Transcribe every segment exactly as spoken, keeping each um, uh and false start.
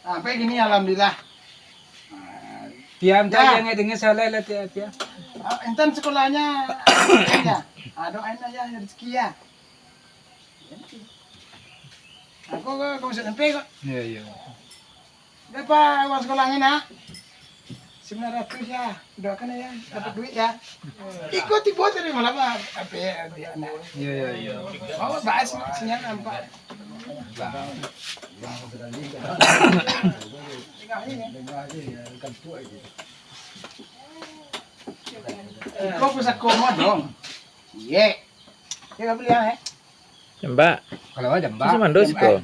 Sampai gini, alhamdulillah. Ah, Tiam tu ya. Yang dengar salah lah, Tiam, Tiam. Ah, intan sekolahnya, ya. Ah, doain aja rezeki ya. Aku ke, ke masuk S M P kok. Iya, iya. Berapa uang sekolahnya, nak? Sembilan ratus ya. Doakan ya, dapat duit ya. Iko tibo tadi malam, ah, apa ya, dia nak. Iya, iya, iya. Bawa bahas sinyal nampak. Iko pusako mo dong. Iya. Iko beli yang, eh. Jambak. Kalau ada, Mbak. Masa mando siko?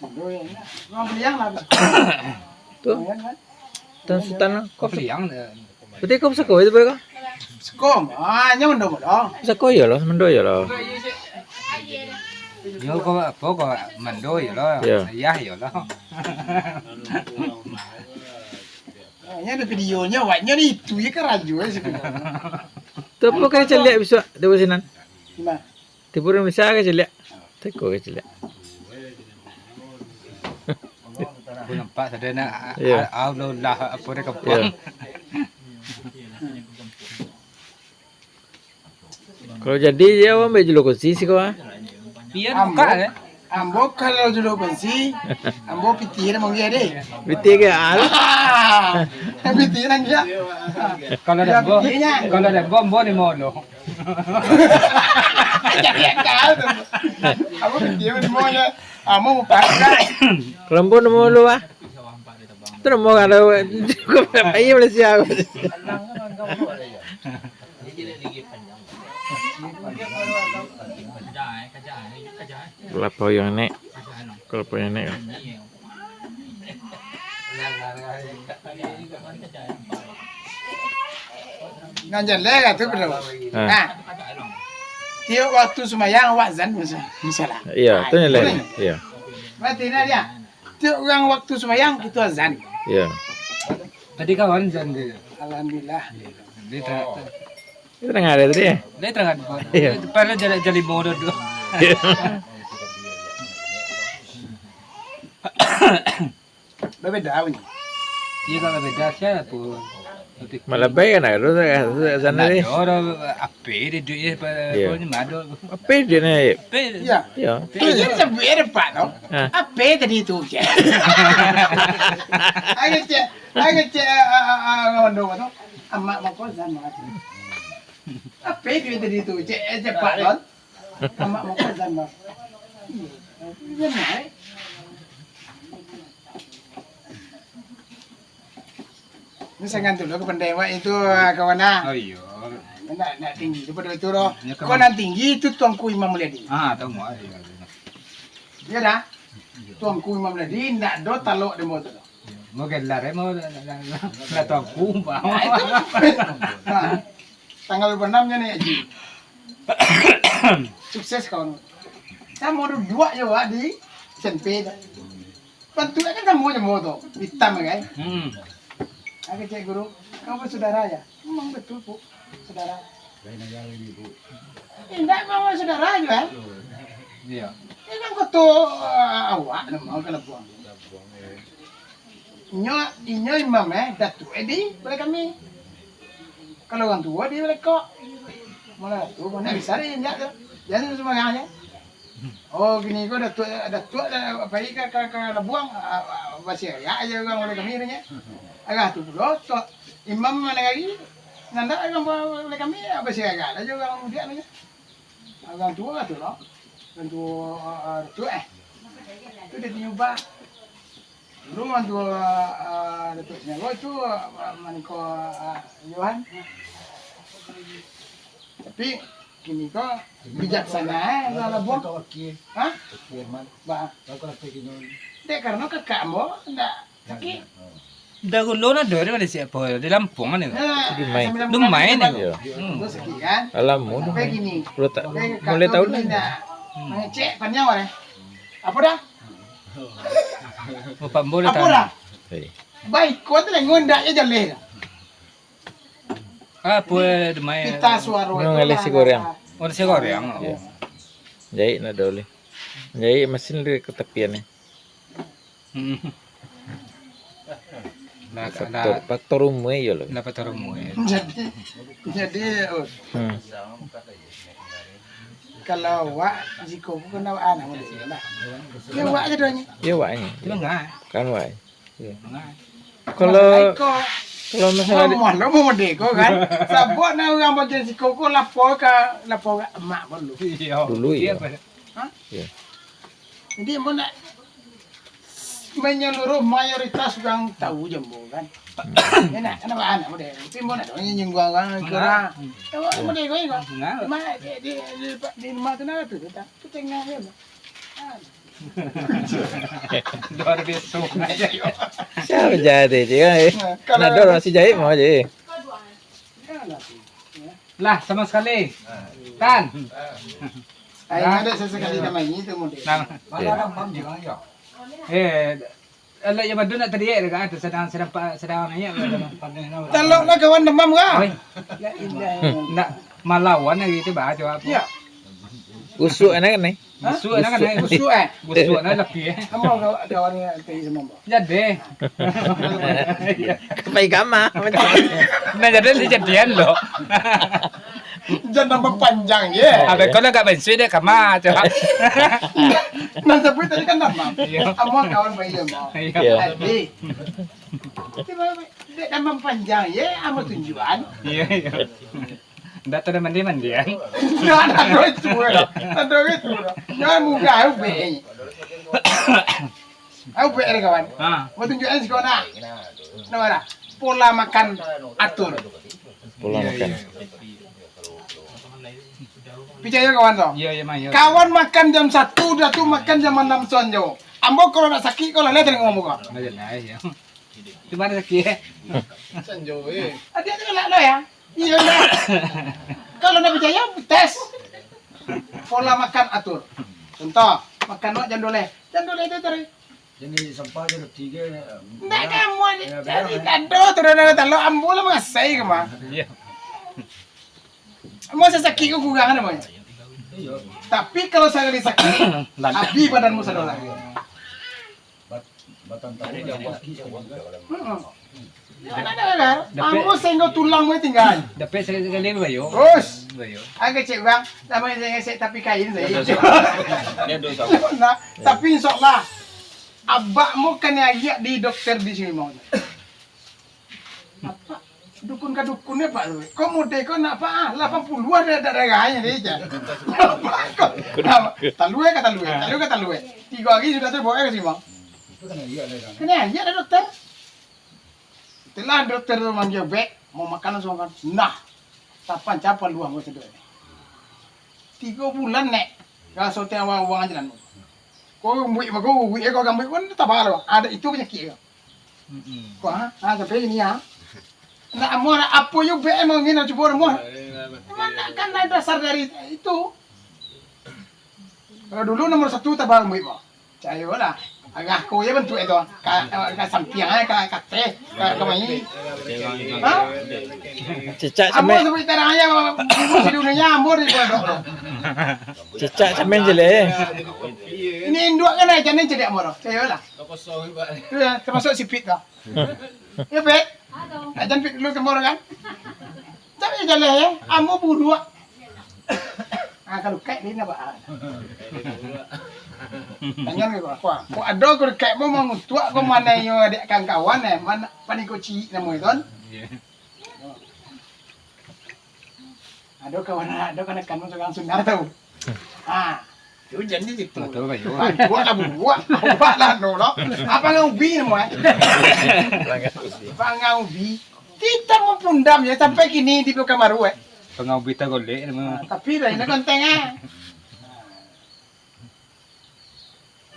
Mando ya, nak. Mau beli yang lah, pusako. Tu. Lumayan, kan? Tan Sutan lah. Kau beli yang, eh. Berarti kau pusako itu, Bro? Pusako, ah, nyo mando, mando. Pusako iyo lah, mando iyo lah. Yo, kau apa, kau mando iyo lah. Iya. Ayah iyo lah. Ah, nyo ada videonyo, awaknyo ni itu ya karajo ya sebenarnya. Tu apa kau caliak bisuak, tu sinan? Gimana? Tiburan bisa ka caliak? Teko ka caliak? Aku nampak sadana, a-, Iya. a-, Allah lah, apa dia, Iya. kampung. Kalau jadi, dia awak ambil julukan si siko, ah. Iya, Ambo, buka, eh. Ambo kalau julukan si, ambo pitih dia manggil deh. Pitih ke, ah? Pitih nang dia. Kalau Ya, ada ambo, pitihnya. kalau ada ambo, ambo ni mau lo. Jadi akal tu. Ambo pitih ni mau ya. Ambo mau pakai. Kalau ambo namo lu, ah. Tu namo kalau, ayo Malaysia. Kelapa yang nek. Kelapa yang nek. Nan jaleh lah tu, bro. Ah. Nah. Tiok waktu sumbayang awak azan, misal-, misalnya. Iya, Ah, tu jaleh. itu kan. Iya. Berarti nah dia. Tiok urang waktu sumbayang, kito azan. Iya. Tadi kawan azan dia. Alhamdulillah. Dia tengah, Itu tengah ada tadi, eh? dia tengah. Iya. Itu pada jadi, jadi bodoh tu. Iya. Babeda ni. Iya, kalau beda siapa? Malah baik kan, ada tu, tu, sana Ndak ni. ada orang, apa dia duit dia, apa, Iya. apa ni, mado. Apa dia ni? Apa? Iya. Iya. Iya, dia sebut dia dapat tu. Ha. Apa tadi tu, cek? Agak cek, agak cek, ah, ah, ah, ah, orang tu. Amak mako azan mako. Apa dia tadi tu, cek, eh, cepat, Don? Amak mako azan, Bang. Iya. Iya, naik. Ini sangat tu lo, kapandai awak itu, ah, kawan, ah. Oh, iyo. Nak, nak tinggi tu pado itu lo. Iyo, Kau kawan. nak tinggi itu Tuanku Imam Mulyadi. Ah, tahu, ah, iyo, iyo. Iyo dah. Tuanku Imam Mulyadi, ndak do talok demo tu lo. Mau gelar, eh, mau, lah, lah, lah, lah Tuanku, Bang. Nah, itu. Nah. Tanggal dua puluh enam nyo naiak haji. Sukses kawan. Samo duduak jo awak di S M P tu. Bantuak kan samo jo tu, itam kan. Hmm. Aku cek guru, "Kamu bersaudara ya?" "Memang betul, Bu. Saudara." Indak, memang saudara jo, eh. Iya. Ini kan koto, ah, awak nama kalau buang. Inyo, inyo imam, eh, datuak, eh, di balai kami. Kalau urang tuo di balai kok. Malah tu, mana bisa di injak tu. Jangan sembarangan je. Oh, kini ko datuak, datuak dah pai ka, ka, ka labuang, ah, ah, basiarak aja urang balai kami tu nyo. Agak tu pulo, tu imam mana lagi? Nandak urang balai kami, basiarak aja urang mudiak tu nyo. Urang tuo lah tu lo. Urang tuo, ah, ah, datuak, eh. Tu dia tiuba. Dulu urang tuo, ah, Datuak Sinago tu, ah, maniko, ah, Yohan. Tapi, kini ko bijaksana, eh, urang labuang. Hah? Ba. Dek, karano kakak ambo ndak sakik. Dahulu nah, dari mana siapa? Di Lampung kan, ya? Nah, Di Mai. sambil Di Mai Lampung ni, kan. Iya. Hmm. Tu sakit, kan? Alam, Sampai gini. Dua ta-, Sampai mulai kakak tahun ni ni. ndak Hmm. mangecek panjang, eh. Apa dah? Bapak Ambo dah Apa tahu. dah? Hei. Baik, kau tu lengon ndak je jaleh dah. Apa Di-, Di Mai? Pita suara Nung tu alih lah, si goreng. lah. Oh, si goreng. Iya. Jahit nak dah boleh. Jahit masin dia ke tepian ni. Hmm. Lah, faktor, lah, faktor umua iyo lah. Lah, faktor umua, yo. Jadi, jadi, oh, hmm, kalau awak, siko pun kena awak anak muda lah. Ya, awak je doanya. Ya, awak ni. Tengah. Kan awak. Iya. Tengah. Kalau, masalah iko, kalau masalah di- ngomong lo mau merdeka kan? Sabab nak urang bagian siko ko lapor ka, lapor ka emak ko dulu. Iya. Dulu, iya. Iya, Pak. Hah? Iya. Jadi, mau nak menyeluruh mayoritas urang tahu je ambo kan. Enak, kenapa anak muda? Tapi ambo nak tahu nyinggung urang, urang. Tahu anak muda kau ni, kau. Enggak. Mak, di, di, di, di rumah tu nak tu, tu, tu tengah je, Mak. Ah. Luar biasa. Siapa jadi dia, eh? Nah, kalau nak dorong si jahit mau je. Enggak lah tu. Ya. Lah, sama sekali. Kan? Ai, nah, ada sesekali nama ini tu, model. Nah. Malah ada mam di bang, yo. Eh, elok yang madu nak teriak dek, kan? Sedang, sedang pa-, sedang nanya, sedang pandai nama. Talok lah kawan demam, kah? Oi. La ilaha illallah. Nak malawan lagi tu, bah, jawab. Ya. Usuk anak ni. Hah? Busuk anak kan, eh? Busuk, eh? Busuk anak lapi, eh? Ambo kawan, kawan dengan P I sama ambo. Jadi. Kapai kama. Nah, jadi dijadian lo. Jangan nambah panjang, ye. Abang kau lah agak bensu deh, kama, coba. Nah, sebut tadi kan nama. Iya. Ambo kawan P I sama ambo. Iya. Iya. Jadi, dek nambah panjang, ye, ambo tunjuan. Iya, iya. Ndak tahu dah mandi-mandian. Ndak, ndak ado itu, eh. Ndak ado itu, eh. Jangan mudah, ubek. Ubek, kawan. Ha. Mau tunjukan siko nak. Nama dah? Pola makan atur. Pola makan. Picayo, kawan, tu? Iya, iya, Mang, iya. Kawan makan jam satu, dah tu makan jam anam sonjo. Ambo kalau nak sakik, kau lalai tengok ambo, kau. Lalai, iya. Di mana sakik, eh? Sanjo, eh. Ah, dia tu galak lo, ya? Iya, iya. Kalau nak percaya, tes. Pola makan atur. Contoh, makan awak jam dua belas. Jam dua belas tu tadi. Jadi sampah je roti ke, eh, ndak, kamu ni ya, cari biar, eh. Tando tu, dah, dah, dah, talok ambo lah mangasai ke, mah. Iya. Mau sasakit ke kurang ada, mah? Iya. Tapi kalau sakali sakit, habis badanmu sadonyo. Bat-, batang tahu lah. Heeh. Jangan ada, kan? Dapek. Ambo sehingga tulang mulai tinggal. Dapek sakali-sakali bayo. Terus. Bayo. Agak cek bang, nama yang saya tapi kain saya. Dia dosa. Nah, tapi insya Allah, abak mau kena agiak di dokter di sini mau. Apa? Dukun ka dukun ni, Pak, tu. Kau muda kau nak apa? Ah, lapan puluh ada, ada darahnya dia je. Apa kau? Apa? Talue ka talue, talue ka talue. Tiga hari sudah tu bawa ke sini, Bang. Itu kena agiak lah, kan? Kena agiak dah, dokter. Itulah dokter tu manggil bek, mau makan langsung makan. Nah, tapan capan luah mau sedot. Tiga bulan, Nek. Raso teh awang-awang aja lah. Kau buik bago, buik kau gambuik pun tabah lo. Ada itu penyakit kau. Mm-mm. Kau, ha? Ha, sampai ini, ha? Nak amuah, nak apo yo, B M ngin, cubo amuah. Mana kan ada dasar dari itu. Kalau dulu nomor satu tabah buik, Bang. Cayo lah. Agak kau ya bentuk itu. Ka, ka sampiang, ka, ka teh, ka, ka main. Ha? Cicak ambo sampai tarang aja, bungkus di dunia, ambo di pondok. Cicak sampai jelek, eh. Ini induak kan aja nih, jadi ambo. Cayo lah. Iya, termasuk si Pit tu. Ya, Pit? Ajan Pit dulu kemor kan? Tapi jalan ya, ambo buruak. Ah, kalau kek ni nak buat. Tangan ke kau? Kau ada kau kek mau mangutuak kau mana yo dek kawan-kawan eh, mana paling kau ciik namo itu kan? Iya. Ado kawan, ado kanakan surang Sunda tu. Ha. Tu jan di situ. Betul, Pak. Ha, buak lah buak. Buak lah no lo. Apa ngau ubi namo eh? Apa ngau ubi? Kita mempundam ya sampai kini di Pekan Baru eh. Pangau ubi tagolek namo. Ha, tapi dah ini konteng eh.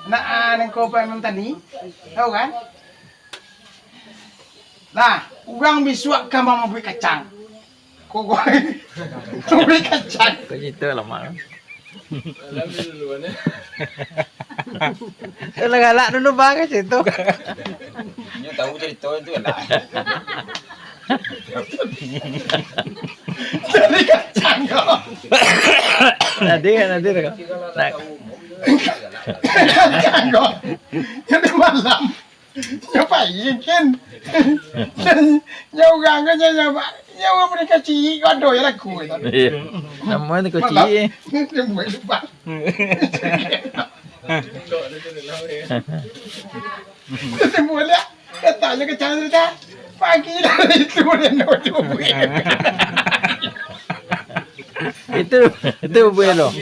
Nak, ah, nangko Pak Imam tadi, tahu kan? Nah, urang bisuak ka mambuek kacang. Kok gua mambuek kacang? Kok gitu lama? Lah galak dulu, Bang, kat situ. Inyo tahu cerita tu lah. Jadi kacang kau. Tadi kan, tadi kan. Nah. Kacang kau. Jadi malam. Nyo pain kan. Nyo urang kan, nyo, nyo, nyo urang paling kacik ko ado yo laku kan. Iyo. Namo tu kacik. Malah, nyo buek lupa. Nyo buek lah. Katonyo kacang tu dah. Pagi lah itu dia nak cuba. Itu, itu buek lo.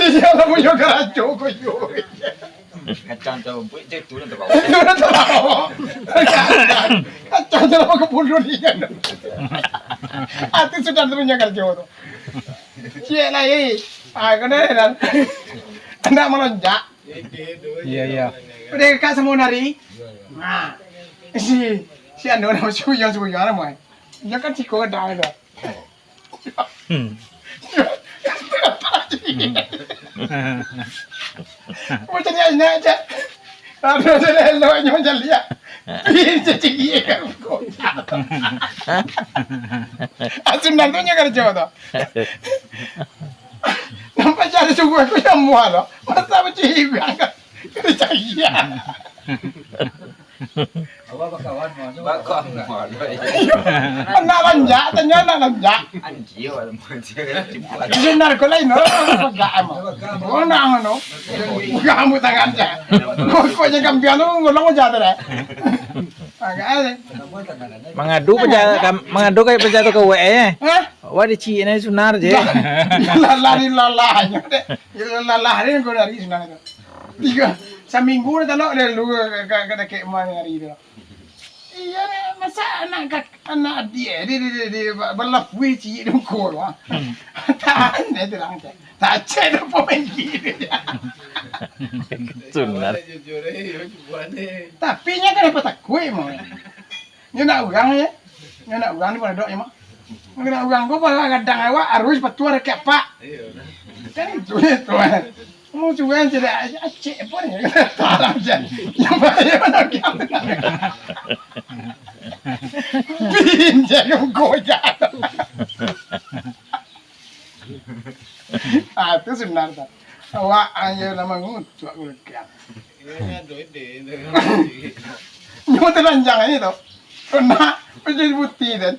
Iyo lah, punyo karajo ko yo. Kacang tabuik je tu lah tabawa. Itu lah tabawa. Kacang tabawa ka puluah dia. Ati sudah tu punyo karajo tu. Ciek lai. Ah, kena dah. Anak malonjak. Iyo, iyo. Udah ka samo nari. Nah. Si, si anu namo si Uyang, si Uyang namo. Inyo kan siko kadang tu. Hmm. Macam ni aja. Aduh, saya elok nyo macam liak. Ih, cacing iya kan. Asun dah tu nyo karajo tu. Nampak cari sungguh aku yang mual tu. Masa macam hilang kan. Karajo iya. Bakawan, anak lanjak, tanyo anak lanjak. Anjir, walaupun dia kan cepat. Sinar ko lain, orang pagak amo. Orang anu. Pagak amo tangan je. Kok je kampiang tu ngolong aja tu dah. Pagak aja. Mangadu paja, kam-, mangadu ka paja tu ka wek eh. Hah? Wak dicik ni sunar je. Lah, lah, lah, lah, lah, lah, lah, lah, ni ko dari sunar tu. Tigo, saminggu dah talok dia lu ka, ka, ka dakek rumah ni hari tu. Iyo, masa anak kak-, anak adiak, eh, di, di, di, di, ba-, balapui ciek dongko tu, ah. Hmm. Tahan, dia terang je. Tak cek dah pemain gini dia. Sunat. Tapi nyo kenapa takuik, mau? Nyo nak urang je. Nyo nak urang di paradok je, mau. Nyo nak urang ko, kalau gadang awak, harus patuah dekat pak. Kan itu je tu, eh. Mau cuan je dah, acek pun je. Talang je. Yang mana, yang mana, yang mana? Bin je, nunggu je. Ah, tu sebenar tu. Awak ayo lah mangutuak kuliah. Nyo telanjang aja tu. Pernah, pecah putih tu.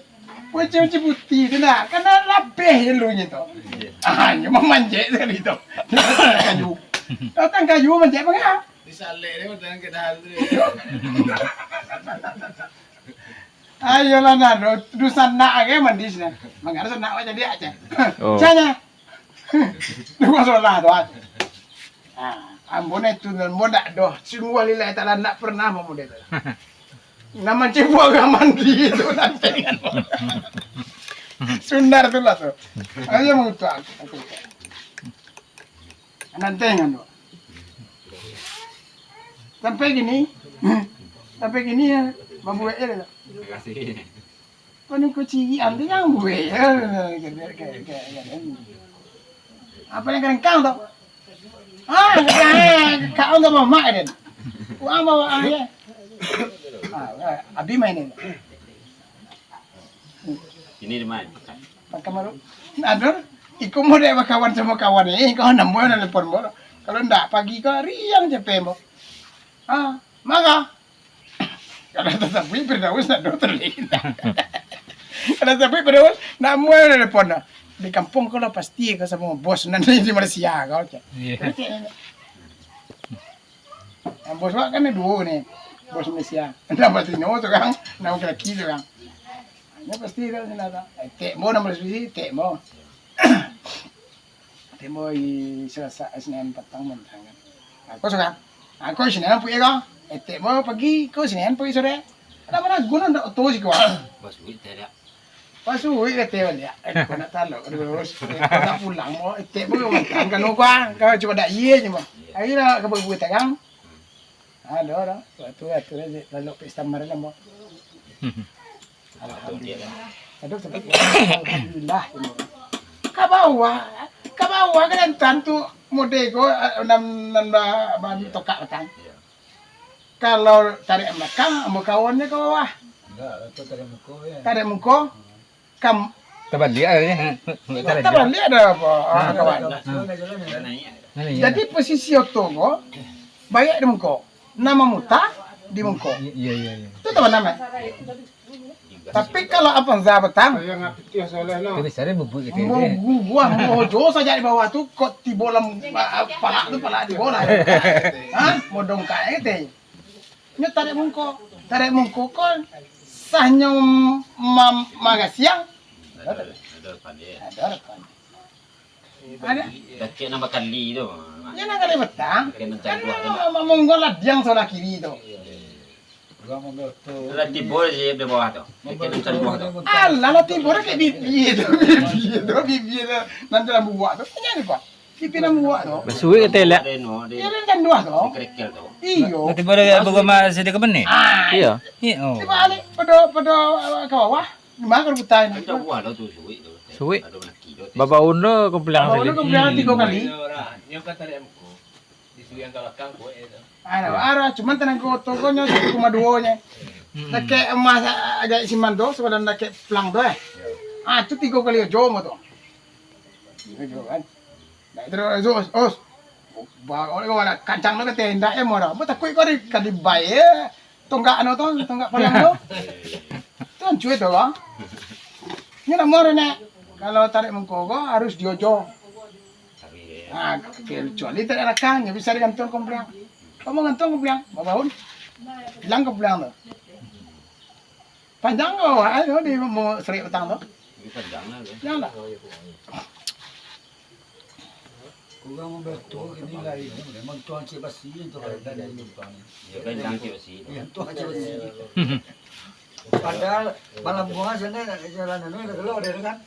Pecah-pecah putih tu nah. Karena lapeh je lu nyo tu. Ah, nyo mamanjek sekali tu. Batang kayu. Batang kayu manjek mangga. Disalek dia batang kayu tu. Ayolah nah, du-, dusanak aja mandi sini. Mangga dusanak aja dia aja. Oh. Canya. Duo solah tu aja. Ah, ambo ni tu, ambo ndak doh. Sungguh lillahi ta'ala ndak pernah mamodel. Nah, mancibua urang mandi tu nanti. Sundar tu lah tu. Ayo mangutuak. Nanti ngan tu. Sampai gini. Sampai gini ya, babuek je lah. Kau ni kau ciri, anti yang buek je. Apa yang kerengkang tu? Ah, kau tu mamak kan. Uang bawa ah ya. Ah, abi main ni. Ini di mana? Pakai maru. Nah, Dur, iko mau dek bakawan samo kawan ni, iko namo nelpon mo. Kalau ndak pagi ko riang je pembo. Ah, mangga. Kalau tasabuik Firdaus, ado terlina. Kalau tasabuik Firdaus, namo nelpon dah. Di kampung ko lah pasti ko samo bos nan di Malaysia ko. Iyo. Bos wak kan duo ni. Bos Malaysia. Nan batino surang, nan laki-laki surang. Nyo pasti tu sino tu. Etek mo, nambah susi, etek mo. Etek mo di Selasa, Senin patang mantang kan. Aku surang. Aku Senin pagi ko. Etek mo pagi, ko Senin pagi sore. Ada mana guna ndak oto siko. Bos duit tak ada. Pasuik kata baliak. Eh, kau nak talok, aduh, bos. Eh, kau nak pulang, mau etek pun kau makan. Kan kau, kau cuma dak iya je, mah. Ayo lah, kau buat tangan. Ada dah. Waktu, waktu aja, lalu pesta mari lah, mau. Alhamdulillah. Aduh, sampai alhamdulillah. Ka bawah, ka bawah ka jantan tu, mode ko, eh, enam, enam ba-, ban tokak batang. Kalau tarik belakang, ambo kawan je ka bawah. Enggak, itu tarik muko je. Tarik muko, kam- Tabaliak lah je. Tabaliak dah apa, ah, kawan. Nah, iya. Jadi posisi oto ko, baiak di muko. Nan mamuta, Di mangko. Iya, iya, iya. Itu teman nama. Tapi kalau Avanza petang, Yang apitih soleh no. Tapi sare bubuk gitu ya. Mau gua mau jo saja di bawah tu, kok tibo lam, ah, palak tu palak di bola. Hah? Mau dongkak gitu. Nyo tarik mungko. Tarik mungko kon sahnyo mam-, magasiang. Ada, ada depan dia. Ada depan. Ada. Dakek nambah kali tu. Ya, nang kali petang. Dakek nang Kan canduah tu. Mau, mau monggo ladiang sebelah kiri tu. Lah tibo di, di bawah tu. Dakek nang canduah tu. Alah, lah tibo dah kayak bibi tu. Bibi tu, bibi tu. Nan dalam buak tu. Tanya ni, Pak. Bibi nan buak tu. Basuik kata elak. Ada no, ada. Ya, nan canduah tu. Di kerekel tu. Iyo. Lah tibo dah buka mas di kebun ni? Ah. Iya. Iya. Oh. Tibo balik pada, pada, uh, ke bawah. Di mana kalau buta ni? Kan jauh lah tu, suik tu. Suik. Ada laki tu. Babaun tu kumpulan Babaun tu tadi. Kumpulan tiga kali. Nyo kan tarik muko. Di suik yang ka belakang, kuat je tu. Aro, aro, cuman tanago oto ko nyo cuma duo nyo. Hmm. Dakek emas agak siman tu, sabadan dakek pelang tu, eh. Ah, tu tigo kali jo mo tu. Gitu kan. Nah, terus, us, us. Ba-, oleh kancang tu kata, indak, eh, mo dah. Mo takuik ko di, ka dibai, eh. Tonggak anu tu, tonggak palang tu. Tu hancua tu, bang. Nyo nak mo dah, nak. Kalau tarik muko ko harus diojo. Ha, kecuali tarik rakang, nyo bisa digantung kumpulan. Kamu gantung kumpulan, babaun. Hilang kumpulan tu. Panjang ko, ah, tu di mo serik petang tu. Ini panjang lah tu. Panjang lah. Urang mambantu kini lain, memang tuang cik basi tu kalau dari Jepang. Ya, kan jangan cik basi tu. Ya, tuang cik basi. Padahal malam buah sana nak jalan anu dah keluar dia kan.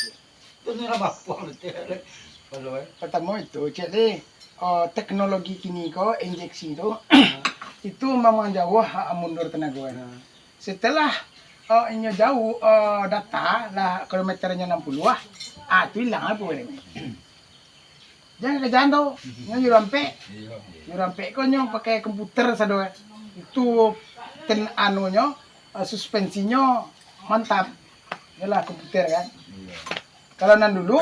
Tu ni lah bapak betul. Kalau, eh. Pertama itu, cek ni, oh, teknologi kini ko, injeksi tu, itu memang jauh, ah, mundur tenaga, eh. Setelah, eh, inyo jauh, eh, data lah kilometernyo enam puluh ah, ah, tu hilang lah pun. Jangan kerjaan tu, nyo juru ampek. Juru ampek ko nyo pakai komputer sado, eh. Itu ten anunyo, eh, suspensinyo mantap. Yalah komputer kan. Kalau nan dulu,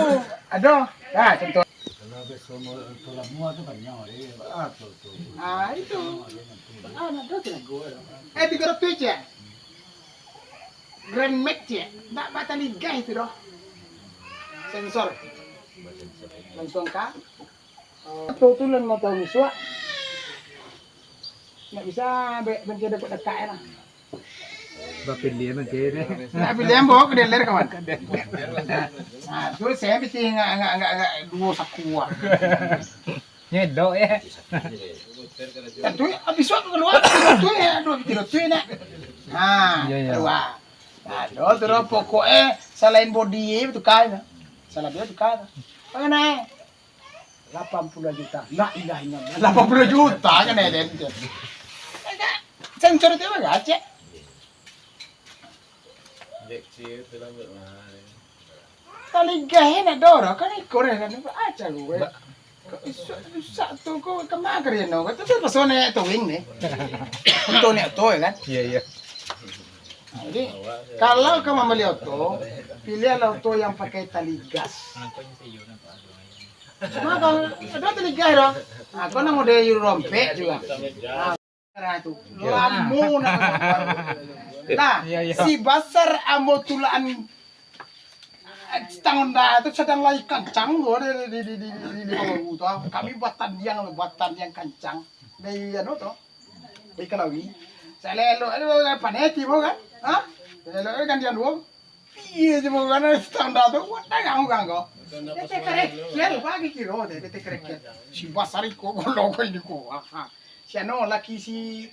ado. Nah, contoh. Kalau besok mau tulang mua tu banyak, eh. Ah, tu, tu. Ah, itu. Ah, nak ada tu lagu, eh. Eh, tiga ratus je. Grand Max je. Ndak batali gas itu doh. Sensor. Langsung ka. Oh, tu, tu lah mau tahu misuak. Ndak bisa, be-, bengke dekat-dekat lah. Bapilihan bengke deh. Ndak pilihan bawa ke dealer, kawan. Nah, tu saya mesti ngak, ngak, ngak, ngak dua saku ah. Nyedok, ya. Tentu ya, habis waktu keluar, tentu ya, dua puluh kilo tu nak. Nah, Iya, iya. Keluar. Nah, tu, tu, pokoknya selain body, eh, tukar, ya. Salah dia tukar. Mana? Lapan puluh juta. La ilaha illallah. Lapan puluh juta kan, Eden? Sensor itu apa, cek? Injeksi itu lah, Mbak, mahal. Tali gas nak dorong kan ikor ya kan. Aja lu, eh. Rusak, rusak tu kau kemana kau no? Kau tu pasal naik towing ni. Betul ni betul ya kan? Iya, iya. Nah, jadi kalau kau membeli oto, pilihlah oto yang pakai tali gas. Cuma kalau ada tali gas dah. Nah, kau nak model rompek juga. Nah, Nah, tu. Yo. Lamo nak. Nah, Iya, iya. Si basar ambo tulaan, eh, tangan dah tu sadang lai kancang tu, di, di, di bawah tu. Kami batandiang, batandiang kancang. Dari anu tu. Dari Kalawi. Saya elok, elok, elok, paneti mo kan? Ha? Elok, elok, gantian dua. Iya, cuma kan standar tu, wah, dagang urang ko. Bete kerekel, bagi kiro deh, bete kerekel. Si basar iko, kalau ko ini ko. Ah, ah. Si anu, laki si,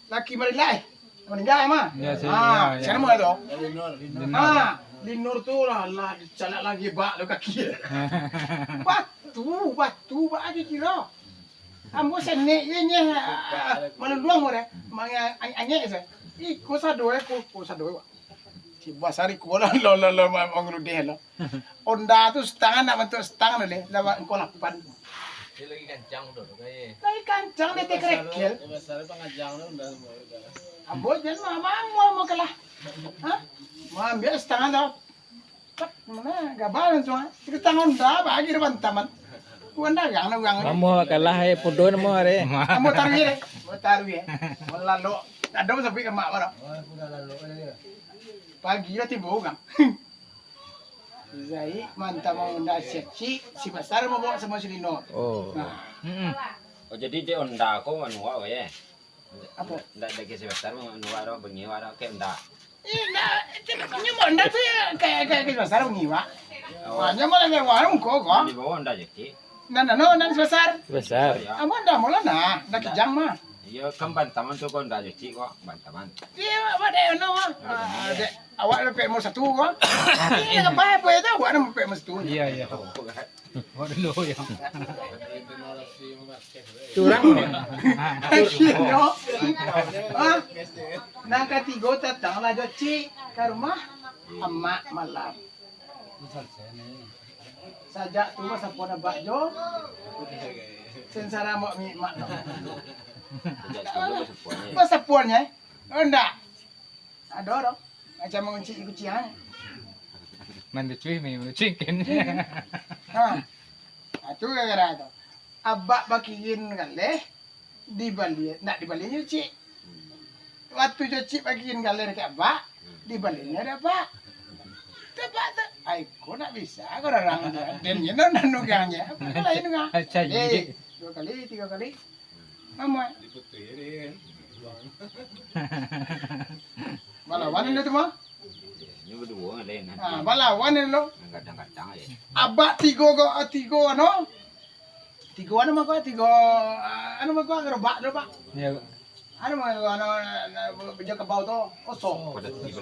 laki Marilai. Meninggal, mah? Iya, si, Ah, iya, iya. Siapa nama itu? Linur. Ah, Linur tu lah, lah, dicalak lagi, bak, lo kaki. Batu, batu, bak, lagi kiro. Ambo senek je, nyeh. Maluluang mo deh. Mangek, angek, angek, se. Iko sado, eh, ko, ko sado, eh, wak. Si basar iko lah, lo, lo, lo, ma-, mangeludeh lo. Honda tu setangah nak bantuk setangah lo, leh. Lawan engkau lapan. Dia lagi kancang tu, tu, kayak. Lagi kancang, dia Dia basar, kerekel. Dia basar pangajang tu, Honda semua, udah. Ambo jan mah, mah, mah, mah kalah. Hah? Mau ambil setangah tu. Mana gabal tu, ah? Kita tangan dah, bagi dia bantaman. Bukan dagang lah, urang. Mamo kalah, eh, podo namo, are. Ambo taruh ye, deh. Ambo taruh ye. Melalok. Ado sabuik ka mak baru. Pagi lah tibo urang. Zaid mantah maunda si Acik, si Basar mabao samo si Lino. Oh. Nah. Mm-mm. Oh, jadi dek onda ko anu wak, ye? Apo? Ndak, ndak ke si Basar anu wak, bengi wak, ke onda. Eh, ndak, itu nyo maunda tu ya, kayak, kayak si Basar bengi wak. Oh. Nah, nyo malah lewat warung ko, ko. Di bawah onda je, Cik. Nah, nah, no, nan si Basar. Basar. Ya. Aman dah, mula nah, dah kijang mah. Iyo, kan bantaman tu ko onda je, Cik, ko. Bantaman. Iyo, apa dek, no, ah. Ah, dek. Awak lah pek nomor satu ko. Ini apa, apa itu? Awak nomor pek nomor satu. Iya, iya. Awak dulu ya. Curang. Iyo. Ah, nan katigo datanglah jo Cik ka rumah amak malam. Sajak tu basapuan abak jo. Sengsara mak mi mak no. Basapuan, eh? Oh, ndak. Ado doh. Macam mangunci kuciang. Manducui mi manducui ken. Ha. Ha, tu gara-gara tu. Abak bakirin galeh, dibali, ndak dibali jo Cik. Waktu jo Cik bakirin galeh dek abak, dibalinnyo dek abak. Tabak tu, ai ko ndak bisa ko urang tu. Den nyo nan nugangnyo. Lain kan. Cai. Eh, duo kali, tigo kali. Amuah. Balawan inyo tu mah. Inyo baduo lain. Ha, balawan inyo lo. Kadang-kadang aja. Abak tigo ko, tigo anu. Tigo anu mako, tigo, ah, anu mako, gerobak, gerobak. Iya. Anu mako, anu, anu, bejo kabau tu. Oh, so.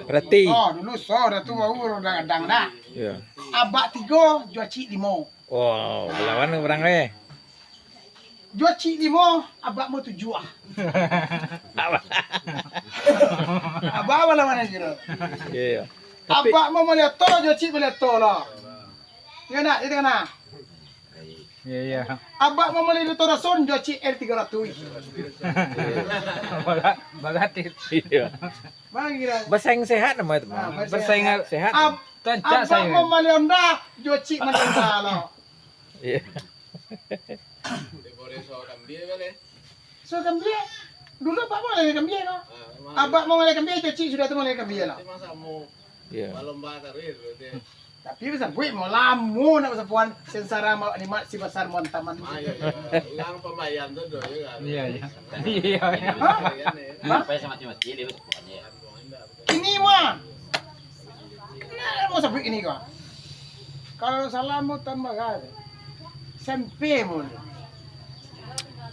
Reti. Oh, dulu so, dah tu baru kadang-kadang dah. Iya. Abak tigo, jo Cik limo. Wow, balawan urang weh. Jo Cik limo, abak mo tujuah. Abak balawan aja kiro. Iya, iya. Tapi abak mo malioto, jo Cik malioto lah. Iya nak, itu kan nah. Iya, iya. Abak mo malioto rasun, jo Cik L tigo ratus. Baga-, bagatit. Iya. Bagi lah. Basaing sehat nama itu, ah, mah. Basaing sehat. Ab-, Tancak abak saing. Mo malionda, jo Cik malionda lo. Iya. So kambia. Dulu abak mo malionda kambia lo. Ah, abak mo malionda kambia, jo Cik sudah tu malionda kambia lo. Iya. Tapi basabuik mo lamo nak basapuan, sengsara ma-, nikmat si Basar mo antaman. Ah, iya, iya. Ulang pambayar tu doh, ya kan? Iya, iya. Iya, iya. Hah? Hah? Sampai sama mati-mati dia basapuan, ya. Kini mah. Nah, mo sabuik kini ko. Kalau salah mo tambah kan. S M P mo ni.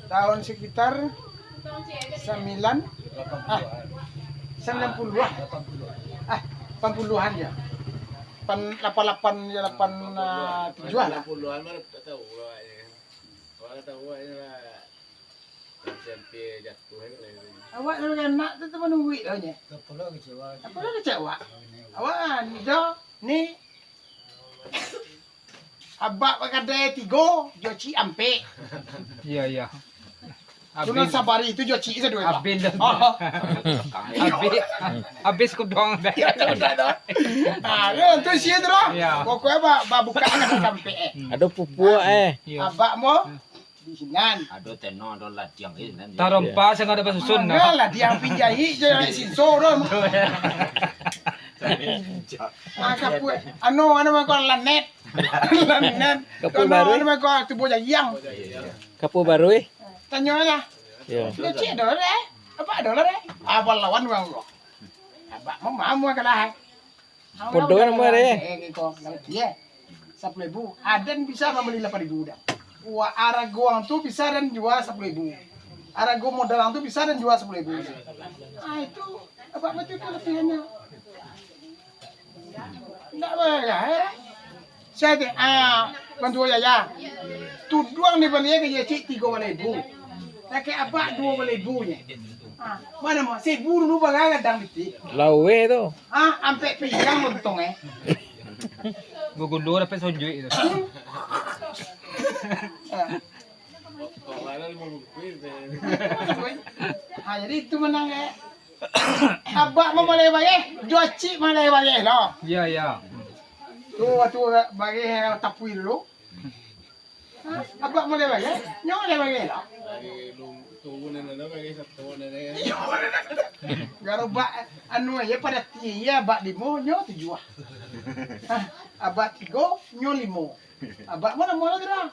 Tahun sekitar sambilan, ah, sambilan puluah. Ah, lapan puluahan ya. Pan-, lapan lapan ya, lapan, ah, tujuah lah. Lapan puluahan mah tak tahu lah, ya. Awak tahu lah, ya lah. S M P jatuh, ya, lah, ya. Awak sebagai anak tu, tu manunggu lah, ya. Apo lah kecewa. Apo lah kecewa. Awak, ah, ni dah, ni. Abak bakadai tigo, jo Cik ampek. Iya, iya. Sunan Sabari tu jo Cik saduo. Abin dah. Oh. Abin, abin kudong dah. Ya, tak ada dah. Ah, yo, tu sia tu lah. Iya. Pokoknya ba-, ba-, buka anak sampai, eh. Ado pupuak, eh. Iya. Abak mo di sinan. Ado teno, ado ladiang, eh, nan. Tarompa sing ado basusun, nah. Enggak lah, diang pinjai je dari sinso tu. Ah, kapua. Anu, anu mako lanet. Lanet. Kapua baru, eh? Anu mako tubuh jayang. Kapua baru, eh? Tanyo lah. Yo. Yo, cik, ado lah, eh? Abak ado lah, eh? Abak lawan urang ko. Abak mamamu kalah, eh? Podo namo deh. Eh, ko, lagi, eh. Sapuluah ribu. Aden bisa mambali lapan ribu dah. Wah, arago ang tu bisa den jua sapuluah ribu. Arago modal ang tu bisa den jua sapuluah ribu. Ah, itu abak batua kalebihannyo. Ndak bagah, eh. Sia tu, ah, bantuo yaya. Tuduang dibali ka cik tigo baleh ribu. Lakek abak duo baleh ribu nyo. Ah, ma namo? Saribu dulu bagadang biti. Laweh tu. Ah, ampek piriang lontong, eh. Gugundo dapek sonjuik tu. Ah. Ah, jadi itu menang, eh. Abak mamalai bayeh, jo cik malai bayeh lo. Iya, iya. Tu waktu bayeh tapui dulu. Hah? Abak malai bayeh, nyo malai bayeh lo. Garobak anu, iyo pado ati, iyo abak limo, nyo tujuah. Ah, abak tigo, nyo limo. Abak ma namo lah tu dah?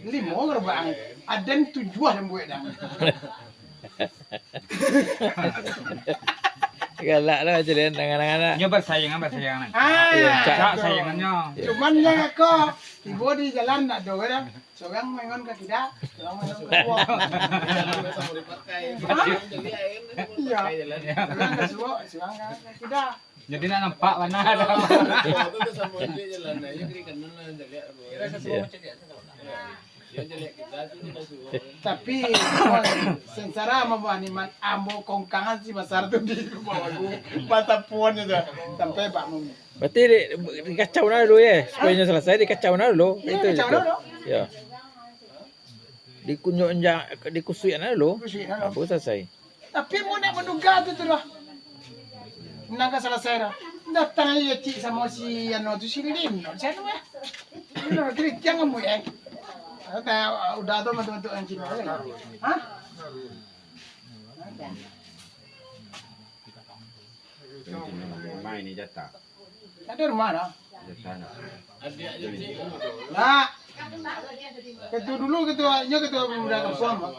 Limo garobak ang. Aden tujuah den buek dah. Galak lah macam ni, anak-anak. Nyo basayang, basayang. Ah, Cak. Cak sayangannyo. Cuman nyo ko, tibo di jalan ndak ado dah. Surang mangon ka kida, surang mangon ka kuok. Iyo. Surang ka suok, surang ka kida. Jadi nak nampak mana ada. Tapi sengsara mah niman ambo kongkangan si basar tu di rumah aku. Mata puan itu sampai bak mami. Berarti di, dikacau nah dulu ya, supaya nyo selesai dikacau nah dulu. Itu dikacau dulu. Ya. Dikunyuk injak, dikusuik nah dulu. Kusuik nah dulu. Baru selesai. Tapi mau nak menduga tu tu lah. Nang ka selesai dah. Datang aja cik sama si Ano tu si Lin. Saya nama ya. Ini lah kritik yang kamu ya. Udah tu bantu-bantu yang Cina. Hah? Rumah ini jatah. Ada rumah dah. Jatah nak. Nak. Ketua dulu ketua, inyo ketua pemuda kampung.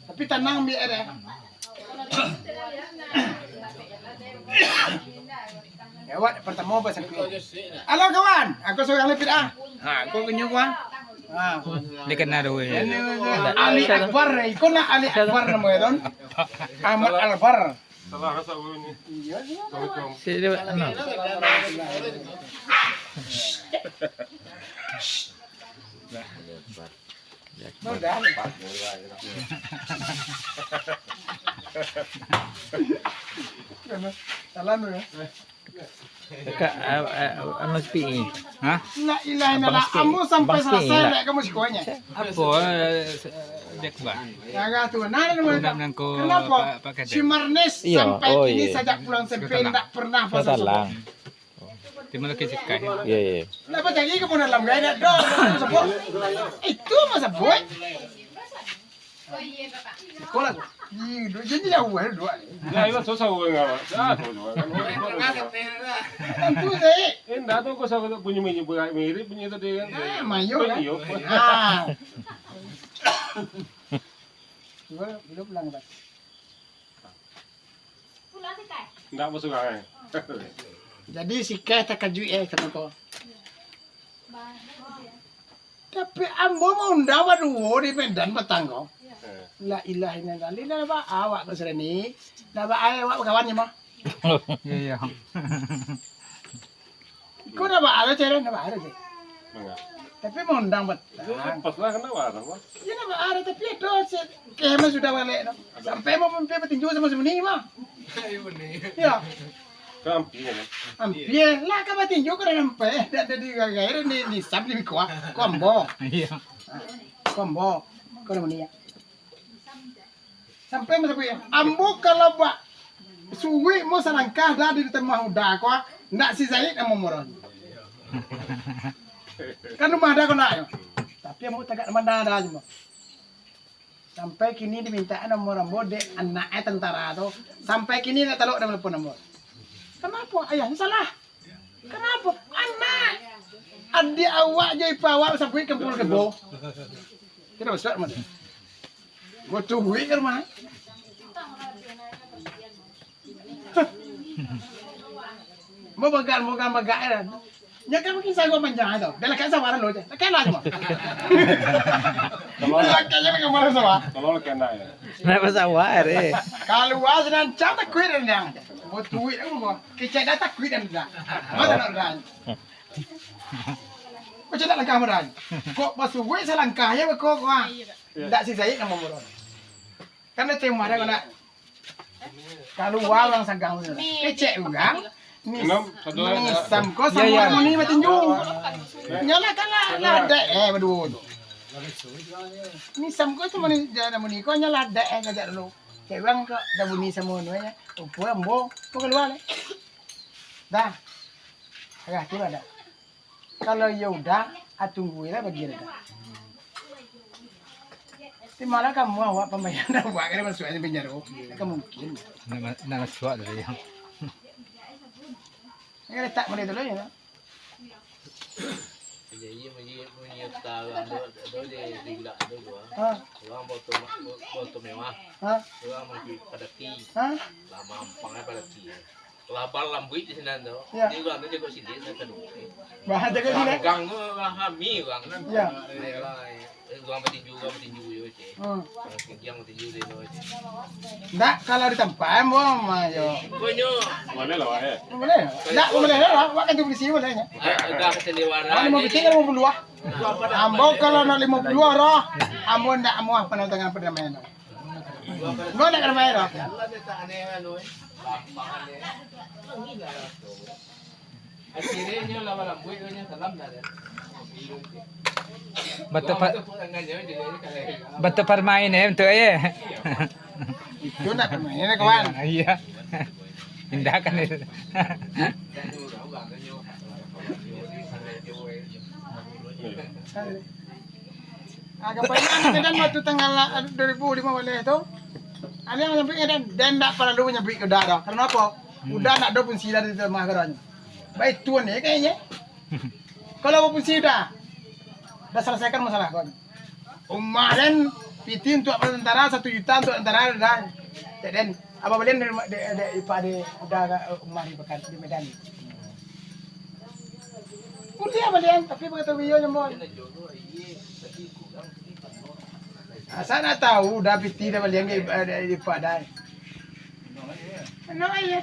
Tapi tanang biar deh. Lewat pertama bahasa Halo kawan, aku seorang lepit ah. Ha, aku kenyo kawan. Ha. Dia kena dua. Ali Akbar, ikon lah Ali Akbar namanya ton. Ahmad Albar. Salah rasa aku ni. Iya, iya. Assalamualaikum. Sik dia buat ano. Mudah. Salah tu ya. Dekat uh, uh, anu sepi ni. Ha? La ilaha illallah. Ambo sampai selesai lah kamu sekolahnya. Apa? Dia kuat. Jaga tu. Nah, nah, nah. Nak menangkau Kenapa? Pak, Pak Kadir. Si Marnes Iyo, sampai oh, kini iya. Sajak pulang SMP tidak pernah pasang talang. Terima kasih Kai. Iya, iya. Kenapa jadi ke pun dalam gaya nak dong? Sebut. Itu masa buat. Sekolah tu. Ih, dua jadi jauh eh dua. Ya, itu susah orang awak. Susah tu juga. Kan orang ikut tu. Tentu sih. Eh, ndak tu kau salah bunyi bunyi berat mirip bunyi tadi kan. Ah, mayo kan. Iyo. Ah. Dua, dua pulang dah. Ndak basurangan. Jadi si Keh takajuik eh kama ko. Tapi ambo maundang baduo di Medan patang ko. La ilaha illallah. Lah ba awak ko sirani. Lah ba awak bakawan ni mah. Iyo. Iko ndak ba-, ado cewek, ndak ba-, ado cewek. Manga. Tapi maundang batang. Pas lah kena barang lah. Iyo ndak ba-, ado tapi ado cewek. Keh mah sudah balik tu. Sampai mau mampir batinju sama si Muni mah. Iyo. Kampung kan. Ampia lah ka batinju ko dah sampai. Dah dah di gagai ni ni sab ni kuah. Kombo. Iyo. Kombo. Ko dah Muni ya. Sampai mah sabuik. Ambo kalau ba suik mo salangkah dah di rumah uda ko, ndak si Zaid namo moron. Kan rumah dah ko nak. Tapi ambo tagak rumah dah dah cuma. Sampai kini diminta nomor ambo dek anak eh tentara tu. Sampai kini ndak talok dah telepon ambo. Kenapa ayah ni salah? Kenapa? Anak. Adik awak jo ipa awak sabuik kempul kebo. Kira besar mah. Gua tungguin ke rumah. Mau bagan, mau bagan, bagan. Nya kan mungkin saya gua panjang tu. Dah lekat sawah lo je. Lekat lah semua. Lekat je dengan mana sawah. Kalau lekat nak ya. Nak pasawah eh. Kalau was dan cak tak kuat dan yang. Mau tuit aku gua. Kecek dah tak kuat dan dah. Mana nak dah. Macam nak langkah modal. Kok basubuik salangkah ya beko ko ah. Ndak si Zaid nama modal. Kan dia terima dah kena. Kalua urang sagang tu. Kecek urang. Ni sam ko sama muni batinju. Nyalah kan lah lah dek eh baduo tu. Ni sam ko sama ni jangan muni ko nyalah dek eh kajak dulu. Cek urang ko dah bunyi sama anu ya. Opo ambo ko kalua le. Dah. Agak tu lah dah. Kalau iyo udah, ah, tungguilah bagi reda. Malah kamu awak pambayaran awak kada masuak di penjara. Kan mungkin. Nak ma-, nak masuak tadi. Ini letak mana dulu ya? Jadi, bunyi, bunyi utara tu, tu di, di gulak tu gua. Ha? Orang motor, motor mewah. Ha? Orang motor padaki. Ha? Lah mampang eh padaki. Labar lambuik di sinan tu. Ya. Jadi, urang tu jago silik, saya tadu. Bah, jago silik. Gang tu lah hami urang. Ya. Ayolah, eh, urang batinju, urang batinju yo, ceh. Hmm. Urang tinggi urang batinju di tu, ceh. Ndak, kalau di tampek, ambo mah, yo. Konyo. Boleh lah, wak, eh? Boleh. Ndak, boleh lah, wak kan tu polisi, boleh, ya. Ah, agak kesandiwara. Kalau lima puluh, lima puluh ah. Ambo kalau nak lima puluh roh, ambo ndak amuah panantangan perdamaian. Ambo ndak perdamaian roh. Batu pa-, batu parmain eh, untuk eh. Itu nak parmain eh, kawan. Iya. Indah kan itu. Agak banyak kadang waktu tanggal dua ribu lima belas tu. Ada yang nyampe kadang dan tak perlu nyampe ke dah dah. Karena apa? Udah nak ada pun sila di rumah kerana. Baik tuan ni kayaknya. Kalau pun sila dah selesaikan masalah kau. Umah dan piti untuk tentara satu juta untuk tentara dah. Dan apa belian dari dari dari pada udah umah di Pekan di Medan. Kuliah balian, tapi bagai tahu iyo nyo, Boy. Asa nak tahu, dah piti dah balian di, di, di padai. Kenapa ya?